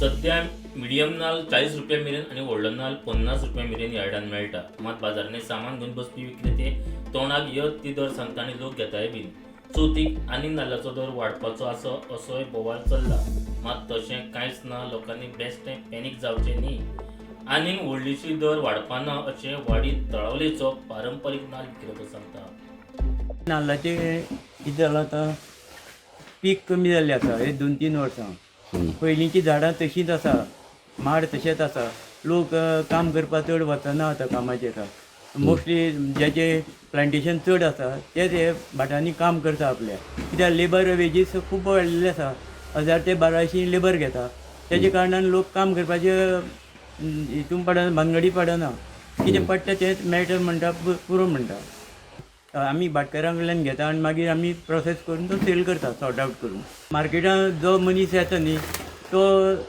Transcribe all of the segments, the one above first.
सध्या मिडियम नाल्ल 40 रुपया मेरेन आनी व्हडलो नाल्ल 50 रुपया मेरेन यार्डान मेळटा. मात बाजारांनी सामान घेवन बसपी विक्रेते तोंडाक येत ती दर सांगता आनी लोक घेताय बीन. चवथीक आनी नाल्लाचो दर वाडपाचो आसा असोय बोवाळ चल्ला. मात तशें कांयच ना. लोकांनी बेश्टें पॅनीक जावचें न्ही. आनीक व्हडलीशी दर वाडपाना अशें वाडी तळावलेचो पारंपारीक नाल्ल विक्रेतो सांगता. नाल्लाचें कितें जालां आतां, पीक कमी जाल्लें आसा हे 2-3 वर्सां. पयलींचीं झाडां तशींच आसा, माड तशेंच आसा. लोक काम करपाक चड वचना आतां कामाचेर. मोस्टली ज्याचे प्लांटेशन चड आसा तेच हे भाटांनी काम करता आपल्या, कित्याक लेबर वेजीस खूब वाडलेले आसा. 1000 ते 1200 लेबर घेता. तेजे कारणान लोक काम करपाचे हितून पडना, भानगडी पडना. कितें पडटा तेंच मेळटा म्हणटा, पुरो म्हणटा. आमी भाटकारां कडल्यान घेता आनी मागीर आमी प्रोसेस करून तो सेल करता, सॉर्ट आवट करून. मार्केटान जो मनीस येता न्ही तो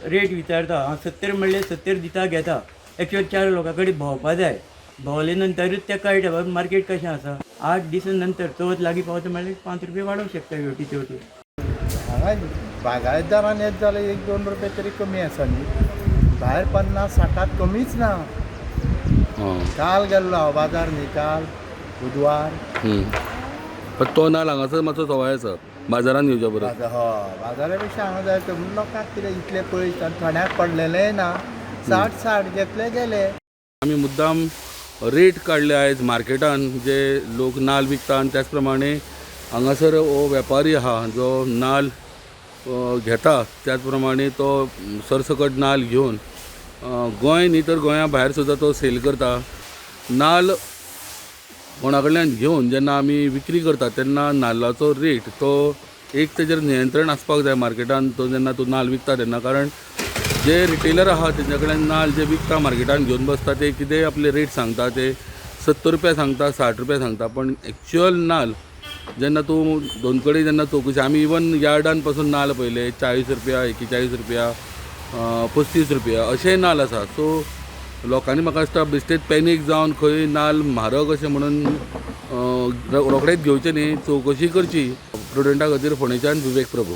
रेट विचारता. हांव 70 म्हणल्यार 70 दिता, घेता. एक्चुअल 4 लोकां कडेन भोंवपा जाय, भोंवले नंतरूच तें कळटा बाबा मार्केट कशें आसा. 8 दिसां नंतर चवथ लागीं पावता म्हणल्यार 5 रुपया वाडोवंक शकता हेवटी तेवटी. हांगा बागायतदारान येत जाल्यार 1-2 रुपया तरी कमी आसा न्ही, भायर 50-60 कमीच ना. काल गेल्लो हांव बाजार न्ही, काल बुधवार. पण तो नाल्ल हांगासर मातसो सवाय आसा बाजारान घेवच्या परस. हय, बाजारा पेक्षा हांगा जाय म्हणून लोकांक कितें इतलें पयस आनी थोड्यांक पडलेलेंय ना. 60-60 घेतले गेले. आमी मुद्दाम रेट काडले आयज मार्केटान जे लोक नाल्ल विकता आनी त्याच प्रमाणे हांगासर हो वेपारी आहा जो नाल्ल घेता, त्याच प्रमाणे तो सरसकट नाल्ल घेवन गोंय न्ही तर गोंया भायर सुद्दां तो सेल करता. नाल्ल कोणा कडल्यान घेवन जेन्ना आमी विक्री करता तेन्ना नाल्लाचो रेट तो एक तेजेर नियंत्रण आसपाक जाय मार्केटान. तो जेन्ना तूं नाल्ल विकता तेन्ना, कारण जे रिटेलर आहा तेंच्या कडल्यान नाल्ल जे विकता मार्केटान घेवन बसता ते कितेंय आपले रेट सांगता, ते 70 रुपया सांगता, 60 रुपया सांगता, पण एक्चुअल नाल्ल जेन्ना तूं दोन कडेन जेन्ना चवकशी, आमी इवन यार्डान पासून नाल्ल पयले 40 रुपया, 41 रुपया, 35 रुपया अशेंय नाल्ल आसा. सो लोकांनी म्हाका दिसता बेश्टेच पॅनीक जावन खंय नाल्ल म्हारग अशें म्हणून रोखडेच घेवचें न्ही, चवकशी करची. प्रुडंटा खातीर फोंडेच्यान विवेक प्रभू.